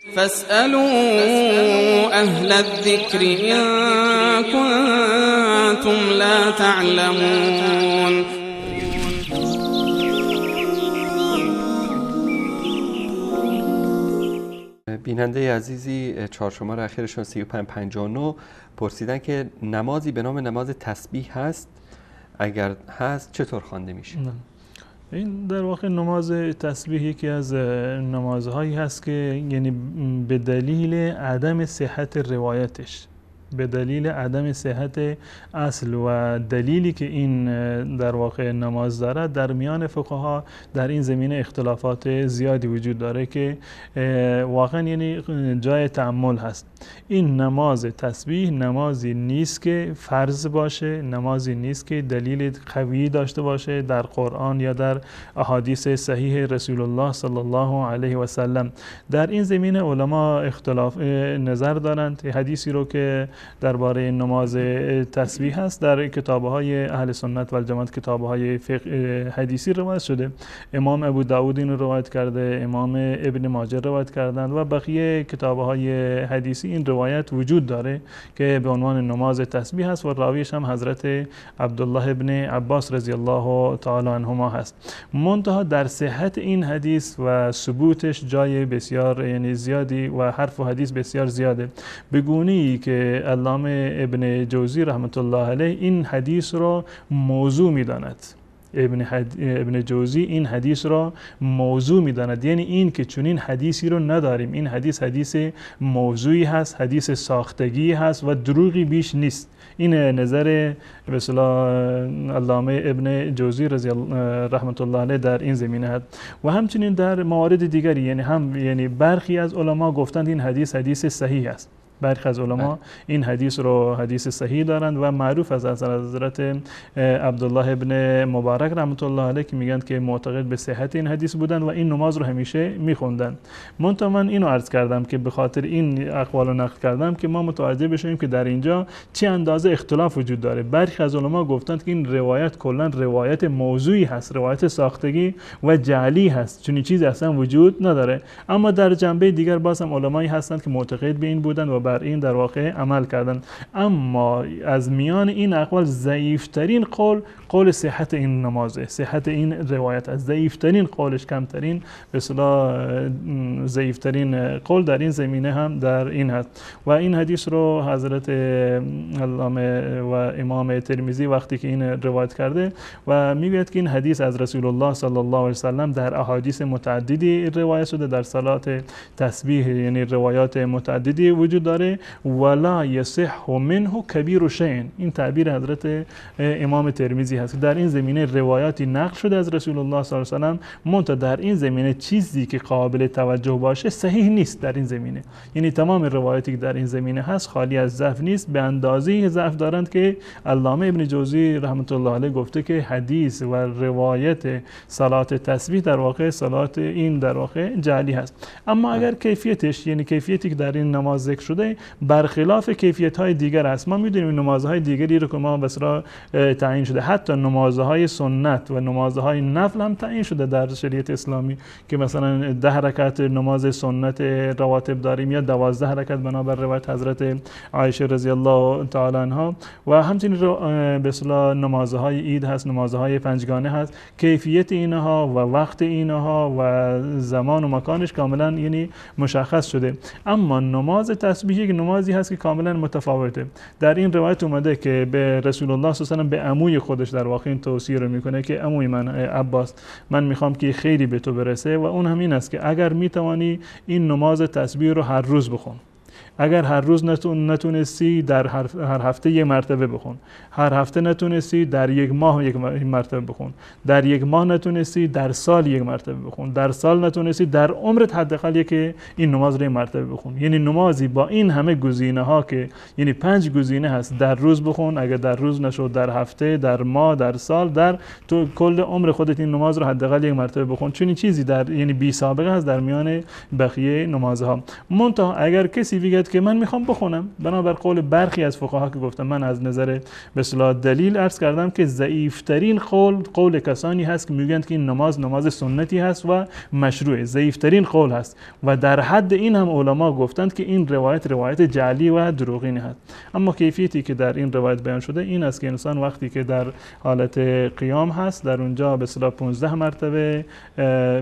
فاسألوا أهل الذكر إن كنتم لا تعلمون. بیننده عزیزی چهار شماره اخیرشون 3559 پرسیدن که نمازی به نام نماز تسبیح هست؟ اگر هست چطور خوانده میشه؟ این در واقع نماز تسبیح یکی از نمازهایی هست که یعنی به دلیل عدم صحت روایتش، به دلیل عدم صحت اصل و دلیلی که این در واقع نماز دارد، در میان فقها در این زمینه اختلافات زیادی وجود داره که واقعا یعنی جای تأمل هست. این نماز تسبیح نمازی نیست که فرض باشه، نمازی نیست که دلیل قوی داشته باشه در قرآن یا در احادیث صحیح رسول الله صلی الله علیه و سلم. در این زمینه علما اختلاف نظر دارند. حدیثی رو که درباره نماز تسبیح هست در کتاب‌های اهل سنت و الجماعت، کتاب‌های فقه حدیثی روایت شده. امام ابو داود این روایت کرده، امام ابن ماجه روایت کردند و بقیه کتاب‌های حدیثی این روایت وجود داره که به عنوان نماز تسبیح هست و راویش هم حضرت عبدالله ابن عباس رضی الله تعالی عنهما هست. منتها در صحت این حدیث و ثبوتش جای بسیار یعنی زیادی و حرف و حدیث بسیار زیاده، به گونه‌ای که علامه ابن جوزی رحمت الله علیه این حدیث را موضوع می‌داند. ابن جوزی این حدیث را موضوع می‌داند، یعنی این که چنین حدیثی رو نداریم، این حدیث حدیث موضوعی هست، حدیث ساختگی هست و دروغی بیش نیست. این نظر به اصطلاح علامه ابن جوزی رضی رحمت الله علیه در این زمینه هست. و همچنین در موارد دیگری، یعنی هم یعنی برخی از علما گفتند این حدیث حدیث صحیح است، برخی از علما این حدیث رو حدیث صحیح دارند و معروف از حضرت عبدالله ابن مبارک رحمت الله علیه که میگن که معتقد به صحت این حدیث بودند و این نماز رو همیشه میخوندند. منتها من اینو عرض کردم که به خاطر این اقوال رو نقل کردم که ما متوجه بشیم که در اینجا چه اندازه اختلاف وجود داره. برخی از علما گفتند که این روایت کلا روایت موضوعی هست، روایت ساختگی و جعلی هست، چنین چیزی اصلا وجود نداره. اما در جنبه دیگر باز هم علمایی هستند که معتقد به این بودند و بر این در واقع عمل کردن. اما از میان این اقوال ضعیفترین قول، قول صحت این نمازه، صحت این روایت از ضعیفترین قولش، کمترین به اصطلاح ضعیفترین قول در این زمینه هم در این هست. و این حدیث رو حضرت علامه و امام ترمذی وقتی که این روایت کرده و میگوید که این حدیث از رسول الله صلی الله علیه و سلم در احادیث متعددی روایت شده، در صلات تسبیح یعنی روایات متعددی وجود داره، ولا یصح منه کبیر شیء. این تعبیر حضرت امام ترمذی هست. در این زمینه روایاتی نقل شده از رسول الله صلی الله علیه و سلم، منتها در این زمینه چیزی که قابل توجه باشه صحیح نیست در این زمینه. یعنی تمام روایاتی که در این زمینه هست خالی از ضعف نیست، به اندازه ضعف دارند که علامه ابن جوزی رحمت الله علیه گفته که حدیث و روایت صلات تسبیح در واقع صلات این در واقع جعلی هست. اما اگر کیفیتش، یعنی کیفیتی که در این نماز ذکر شده برخلاف کیفیت‌های دیگر است، ما می‌دونیم نمازهای دیگری رو که ما بسرا تعیین شده، حتی نمازهای سنت و نمازهای نفل هم تعیین شده در شریعت اسلامی که مثلا 10 رکعت نماز سنت رواتب داریم یا 12 رکعت بنابر روایت حضرت عایشه رضی الله تعالی عنها، و همچنین به اصطلاح نمازهای عید هست، نمازهای پنجگانه هست. کیفیت اینها و وقت اینها و زمان و مکانش کاملا یعنی مشخص شده. اما نماز تسبیح یک نمازی هست که کاملا متفاوته. در این روایت اومده که به رسول الله صلی الله علیه و به عموی خودش در واقع این توصیه رو میکنه که عموی من عباس، من میخوام که خیری به تو برسه، و اون همین است که اگر میتوانی این نماز تسبیح رو هر روز بخون، اگر هر روز نتونستی در هر هفته یک مرتبه بخون، هر هفته نتونستی در یک ماه یک مرتبه بخون، در یک ماه نتونستی در سال یک مرتبه بخون، در سال نتونستی در عمرت حداقل یک این نماز رو یک مرتبه بخون. یعنی نمازی با این همه گزینه ها که یعنی 5 گزینه هست، در روز بخون، اگر در روز نشد در هفته، در ماه، در سال، در تو کل عمر خودت این نماز رو حداقل یک مرتبه بخون. چون این چیزی در یعنی بی سابقه هست در میان بقیه نمازها. منتها اگر کسی میگه که من میخوام بخونم. بنابر قول برخی از فقها که گفتم من از نظر به اصطلاح دلیل عرض کردم که ضعیف‌ترین قول کسانی هست که میگن که این نماز سنتی هست و مشروع، ضعیف‌ترین قول هست و در حد این هم علما گفتند که این روایت جعلی و دروغین هست. اما کیفیتی که در این روایت بیان شده این است که انسان وقتی که در حالت قیام هست در اونجا به اصطلاح 15 مرتبه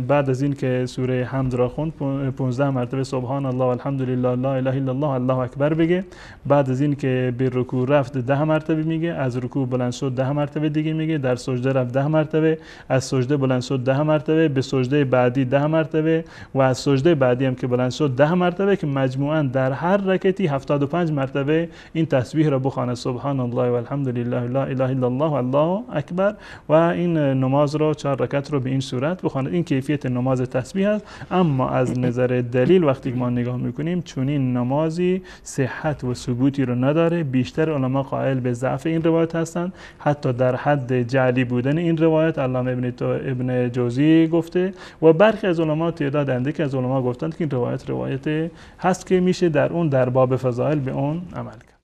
بعد از این که سوره حمد را خوند 15 مرتبه سبحان الله والحمدلله لا اله الا الله الله اکبر بگه. بعد از این که به رکوع رفت 10 مرتبه میگه، از رکوع بلند شد 10 مرتبه دیگه میگه، در سجده رفت 10 مرتبه، از سجده بلند شد 10 مرتبه، به سجده بعدی 10 مرتبه و از سجده بعدی هم که بلند شد 10 مرتبه، که مجموعاً در هر رکعتی 75 مرتبه این تسبیح را بخواند، سبحان الله والحمدلله لا اله الا الله والله اکبر، و این نماز را 4 رکعت رو به این صورت بخواند. این کیفیت نماز تسبیح است. اما از نظر دلیل وقتی ما نگاه میکنیم چنین نمازی صحت و ثبوتی رو نداره. بیشتر علما قائل به ضعف این روایت هستند، حتی در حد جعلی بودن این روایت علامه ابن جوزی گفته و برخی از علما، تعداد اندکی از علما گفتند که این روایت هست که میشه در اون در باب فضائل به اون عمل کرد.